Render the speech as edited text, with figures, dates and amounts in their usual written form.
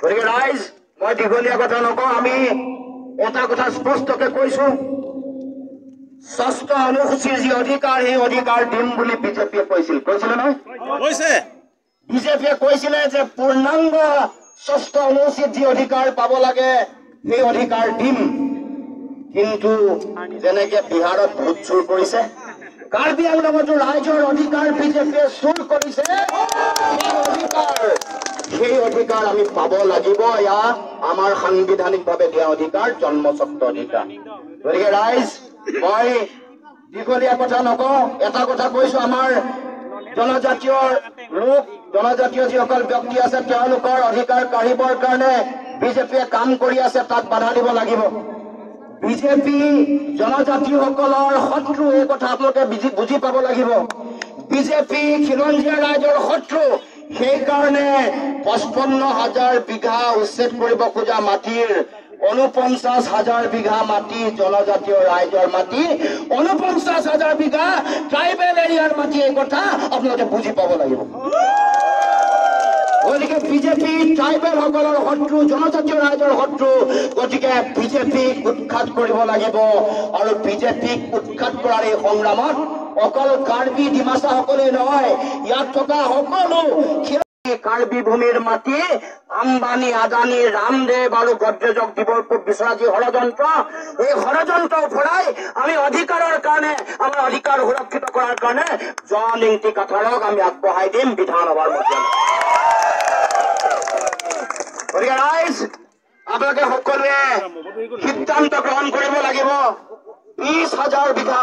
গতিকে ৰাইজ, মই দীঘলীয়া কথা নকওঁ, আমি এটা কথা স্পষ্টকে কৈছো, ষষ্ঠ অনুসূচীৰ যি অধিকাৰ, সেই অধিকাৰ দিম বুলি বিজেপিয়ে কৈছিল। কৈছিলে নহয়? কৈছে। বিজেপিয়ে কৈছিলে যে পূৰ্ণাংগ ষষ্ঠ অনুসূচীত যি অধিকাৰ পাব লাগে সেই অধিকাৰ দিম। কিন্তু যেনেকে বিহাৰত ভোট চুৰ কৰিছে, কাৰ্বি আংলঙতো ৰাইজৰ অধিকাৰ বিজেপিয়ে চুৰ কৰিছে, সেই অধিকাৰ আমি পাব লাগিব। এয়া আমাৰ সাংবিধানিকভাৱে দিয়া অধিকাৰ, জন্মস্বত্ব অধিকাৰ। গতিকে ৰাইজ, মই দীঘলীয়া কথা নকওঁ, এটা কথা কৈছো, আমাৰ জনজাতীয় লোক, জনজাতীয় যিসকল ব্যক্তি আছে তেওঁলোকৰ অধিকাৰ কাঢ়িবৰ কাৰণে বিজেপিয়ে কাম কৰি আছে, তাক বাধা দিব লাগিব। বিজেপি জনজাতিসকলৰ শত্ৰু, এই কথা আপোনালোকে বুজি পাব লাগিব। বিজেপি খিলঞ্জীয়া ৰাইজৰ শত্ৰু, সেইকাৰণে 55,000 বিঘা উচ্ছেদ কৰিব খোজা মাটিৰ 49,000 বিঘা মাটি জনজাতীয় ৰাইজৰ মাটি, 49,000 বিঘা ট্ৰাইবেল এৰিয়াৰ মাটি, এই কথা আপোনালোকে বুজি পাব লাগিব। গতিকে বিজেপি ট্ৰাইবেল সকলৰ শত্ৰু, জনজাতীয় ৰাইজৰ শত্ৰু। গতিকে বিজেপিক উৎখাত কৰিব লাগিব। আৰু বিজেপিক উৎখাত কৰাৰ এই সংগ্ৰামত অকল কাৰ্বি ডিমাচা সকলেই নহয়, ইয়াত থকা সকলো কাৰ্বি ভূমিৰ মাটি আম্বানী, আদানী, ৰামদেৱ আৰু গডৰেজক দিব বিচৰা যি ষড়যন্ত্ৰ, এই ষড়যন্ত্ৰ ভৰাই আমি অধিকাৰৰ কাৰণে, আমাৰ অধিকাৰ সুৰক্ষিত কৰাৰ কাৰণে জন ইংতি কাথাৰক আমি আগবঢ়াই দিম বিধানসভাৰ মজিয়াত। গতিকে ৰাইজ, আপোনালোকে সকলোৱে সিদ্ধান্ত গ্ৰহণ কৰিব লাগিব। 20,000 বিঘা